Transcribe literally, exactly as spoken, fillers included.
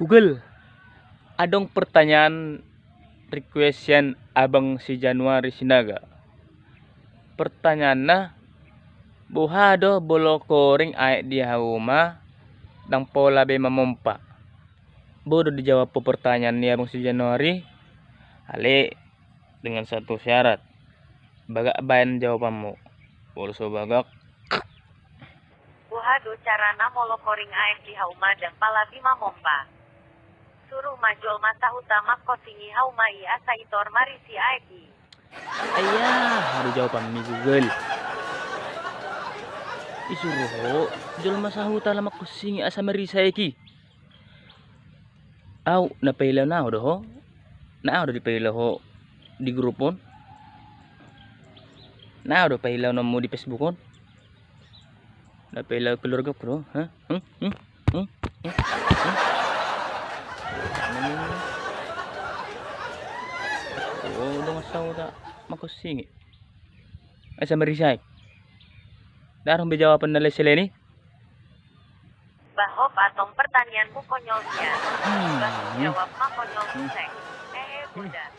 Google, adong pertanyaan request sian abang si Januari Sinaga. Pertanyaanna, boha do molo koring aek di hauma, ndang pola be mamompa? Boi do dijawab ho pertanyaan ni abang si Januari? Ale, dengan satu syarat. Bagak baen jawabanmu. Molo so bagak. Boha do carana molo koring aek di hauma ndang pola be mamompa? Suru ma jolma sahuta mangkosingi hauma i asa itor marisi aek i. Ayah, aduh, jawabanmi Google. Isuru ho jolma sahuta laho mangkosingi asa marisi aek i. Au, na paila na au do ho. Na au do dipaila ho di grup on. Na au do pailaonmu di Facebook on. Na paila keluargaku do. Ha? Hmm? Hmm? Hmm? Hmm? Hmm? Oh, dongan sahuta mangkosingi asa marisi aek. Ndang adong be jawaban na lain sian i. Bah, hop, antong pertanyaanmu konyol nian. Hmm. Bah, jawab ma konyol, hmm, seng. Hehe, hmm, bodas.